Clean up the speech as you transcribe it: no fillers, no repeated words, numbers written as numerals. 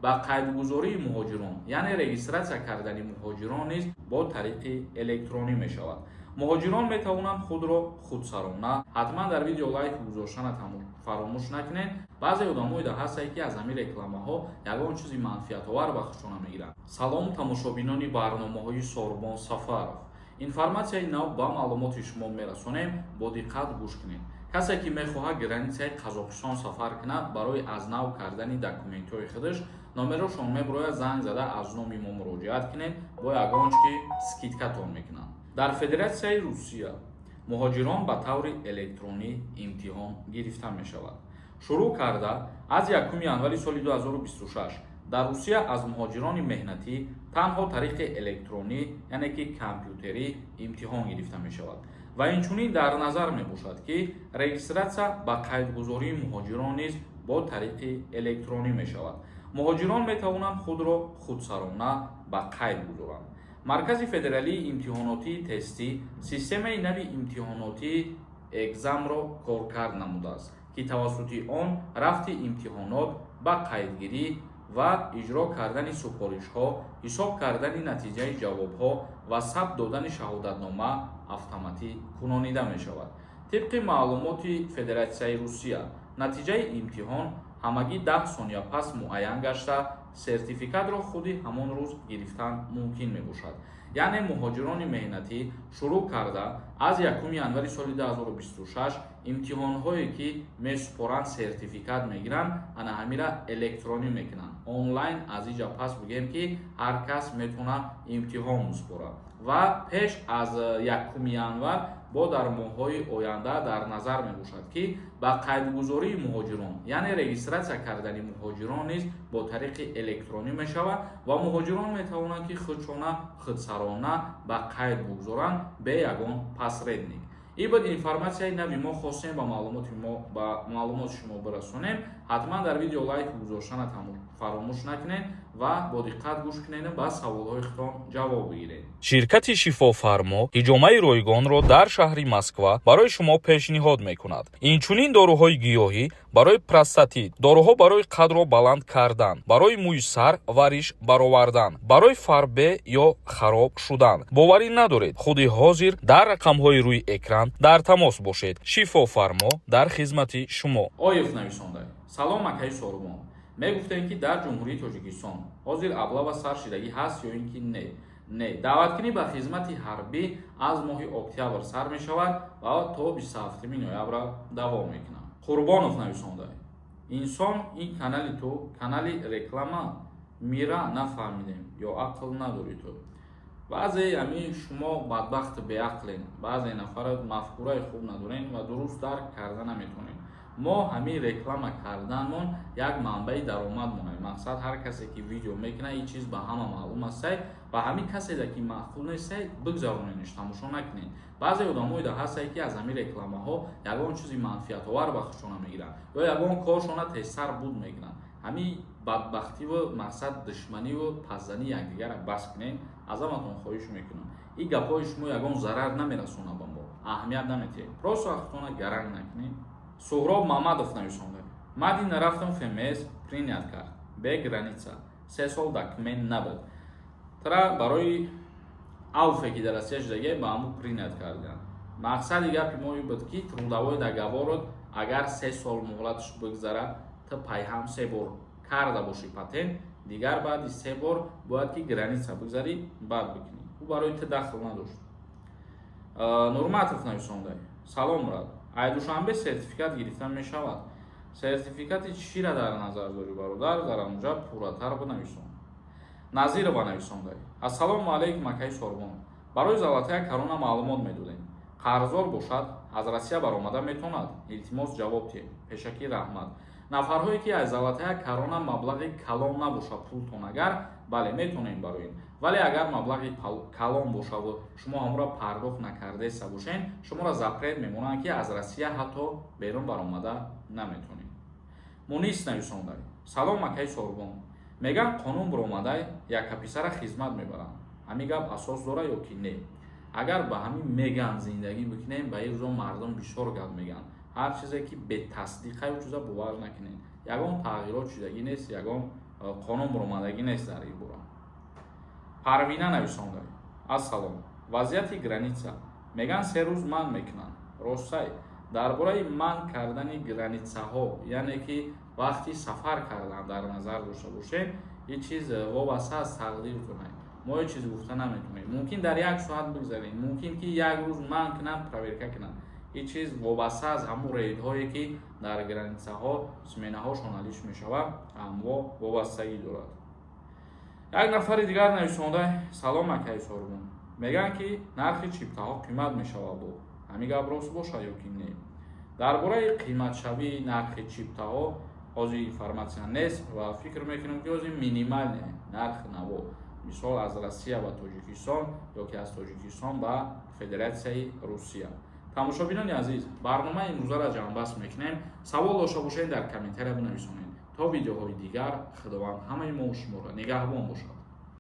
Ба қайдгузории муҳоҷирон, яъне регистрация кардани муҳоҷирон низ бо тариқи электронӣ мешавад. Муҳоҷирон метавонанд худро худсарона. Ҳатман дар видео лайк гузоштана фаромӯш накунед. Баъзе одамое да ҳастае, ки аз ҳамин рекламаҳо ягон чизи манфиатовар ба худшона мегиранд. Салом, тамошобинони барномаҳои Сорбон Сафаров! Информатсияи нав ба маълумоти шумо мерасонем, бо диққат гӯш кунед. Касе, ки мехоҳад границаи Қазоқистон сафар кунад барои аз нав кардани документҳои худаш, номерошон мебирояд, занг зада, аз номи мо муроҷиат кунед, бо ягон чи скидкатон мекунанд. Дар Федератсияи Русия муҳоҷирон ба таври электронӣ имтиҳон гирифта мешавад. Шурӯъ карда аз 1 январи соли 2026 дар Русия аз муҳоҷирони меҳнатӣ танҳо тариқи электронӣ, яъне ки компютерӣ имтиҳон гирифта мешавад. Ва инчунин дар назар мебошад, ки регистрация ба қайдгузории муҳоҷирон низ бо тариқи электронӣ мешавад. Муҳоҷирон метавонанд худро худсарона ба қайд гузоранд. Маркази федералии имтиҳонотии тестӣ системаи нави имтиҳонотии экзамро коркард намудааст, ки тавассути он рафти имтиҳонот, ба қайдгирӣ ва иҷро кардани супоришҳо, ҳисоб кардани натиҷаи ҷавобҳо ва сабт додани шаҳодатнома автоматӣ кунонида мешавад. Тибқи маълумоти Федератсияи Русия, натиҷаи имтиҳон ҳамагӣ 10 сония пас муайян гашта, сертификатро худи ҳамон рӯз гирифтан мумкин мебошад. Яъне муҳоҷирони меҳнатӣ шурӯъ карда аз 1 январи соли 2026 имтиҳонҳое, ки месупоранд, сертификат мегиранд, ана ҳамира электронӣ мекунанд, онлайн. Аз иҷа пас бигӯем, ки ҳар кас метавонад имтиҳон супорад. Ва пеш аз 1 январ бо дар моҳҳои оянда дар назар мебошад, ки ба қайдгузории муҳоҷирон, яъне регистрация кардани муҳоҷирон низ бо тариқи электронӣ мешавад ва муҳоҷирон метавонанд, ки худшона худсарона ба қайд бигузоранд, бе ягон посредник. Ин буд информатсияи нави мо, хостем ба маълумоти шумо бирасонем. Ҳатман дар видео лайк гузоштана фаромӯш накунед ва бо диққат гӯш кунед, ба саволҳои худтон ҷавоб бигиред. Ширкати «Шифофармо» ҳиҷомаи ройгонро дар шаҳри Москва барои шумо пешниҳод мекунад. Инчунин доруҳои гиёҳӣ барои простатит, доруҳо барои қадро баланд кардан, барои мӯи сар ва риш баровардан, барои фарбе ё хароб шудан. Боварӣ надоред? Худи ҳозир дар рақамҳои рӯи экран дар тамос бошед. «Шифофармо» дар хизмати шумо. Оев нависонда: «Салом, акаи Сорбон, мегуфтем, ки дар Ҷумҳурии Тоҷикистон ҳозир облава сар шидагӣ ҳаст ё ин ки не?» Не, даъваткунӣ ба хизмати ҳарбӣ аз моҳи октябр сар мешавад ва то 27 ноябр давом мекунад. Қурбонов нависонда: «Инсон, ин канали ту канали реклама мира, нафаҳмидем ё ақл надорӣ ту?» Баъзе ҳамин шумо бадбахту беақлен, баъзе нафара мафкураи хуб надорен ва дуруст дарк карда наметавонем. Мо ҳамин реклама карданмон як манбаи даромад монем. Мақсад, ҳар касе, ки видео мекунад, ин чиз ба ҳама маълум астай. Ва ҳамин каседа, ки маъқул нестай, бигзароненш, тамошо накунед. Баъзе одамое да ҳастае, ки аз ҳамин рекламаҳо ягон чизи манфиатовар ба худшона мегиранд ё ягон коршона тезтар буд мекунанд. Ҳамин бадбахтиву мақсад, душманиву пасзании якдигарро бас кунед, аз ҳаматон хоҳиш мекунам. Ин гапҳои шумо ягон зарар намерасонад ба мо, аҳамият наметиҳед, просто вақтона гаранг накунед. Суҳроб Мамадов нависонда: «Мадина рафтам, ФМС принят кард, бе граница, 3 сол документ набуд». Тра барои авфе, ки дар Россия шудагӣ, ба ҳамун принят карданд. Мақсади гапи мо ин буд, ки трудовой договорот агар 3 сол муҳлаташ бигзарад, ту пайҳам се бор карда бошӣ патент, дигар баъди се бор бояд ки граница бигзарӣ, баъд бикунӣ. Ӯ барои ту дахл надошт. Нурматов нависонда: «Салом, брат, ай Душанбе сертификат гирифта мешавад?» Сертификати чира дар назар дорӣ, бародар? Дар анҷа пурратар бинависон. Назирова нависонда: «Ассалому алайкум, акаи Сорбон, барои «Золотая корона» маълумот медодем. Қарздор бошад, аз Россия баромада метавонад? Илтимос, ҷавоб диҳед. Пешакӣ раҳмат». Нафарҳое, ки аз «Золотая корона» маблағи калон набошад пултон агар, бале, метавонем барои ин. Вале агар маблағи калон бошаву шумо ҳамонро пардохт накардаеста бошед, шуморо запрет мемонанд, ки аз Россия ҳатто берун баромада наметавонед. Мунис нависонда: «Салом, акаи Сорбон, мегӯянд, қонун баромада, яккаписара хизмат мебаранд. Ҳамин гап асос дорад ё ки не?» Агар ба ҳамин меган зиндагӣ бикунем, ба ин рӯзо мардум бисёр гап мегӯянд. Ҳар чизе, ки бетасдиқаю чиза, бовар накунед. Ягон тағйирот шудагӣ нест, ягон Қонун буромадагӣ нест дар ин бора. Парвина нависонда: «Ассалом, вазъияти граница, меган, 3 рӯз манъ мекунанд, ростай?» Дар бораи манъ кардани границаҳо, яъне ки вақти сафар кардан дар назар дошта бошем, ин чиз вобаста аз тақдиртон. Мо ҳеҷ чиз гуфта наметавонем. Мумкин дар як соат бигзарем, мумкин ки як рӯз манъ кунанд, проверка кунанд. Ин чиз вобаста аз ҳамун рейдҳое, ки дар границаҳо сменаҳошон алиш мешавад, ҳамво вобастагӣ дорад. Як нафари дигар нависонда: «Салом, акаи Сорбон, мегӯянд, ки нархи чиптаҳо қимат мешавад, бо ҳамин гап рост бошад ё ки не?» Дар бораи қиматшавии нархи чиптаҳо ҳозир информатсия нест ва фикр мекунам, ки ҳозир минимальный нарх наво, мисол, аз Россия ба Тоҷикистон ё ки аз Тоҷикистон ба Федератсияи Русия. Тамошобинони азиз, барномаи имрӯзаро ҷамъбаст мекунем. Савол дошта бошед, дар комментария бинависонед. То видеоҳои дигар, Худованд ҳамаи мо шуморо нигаҳбон бошад.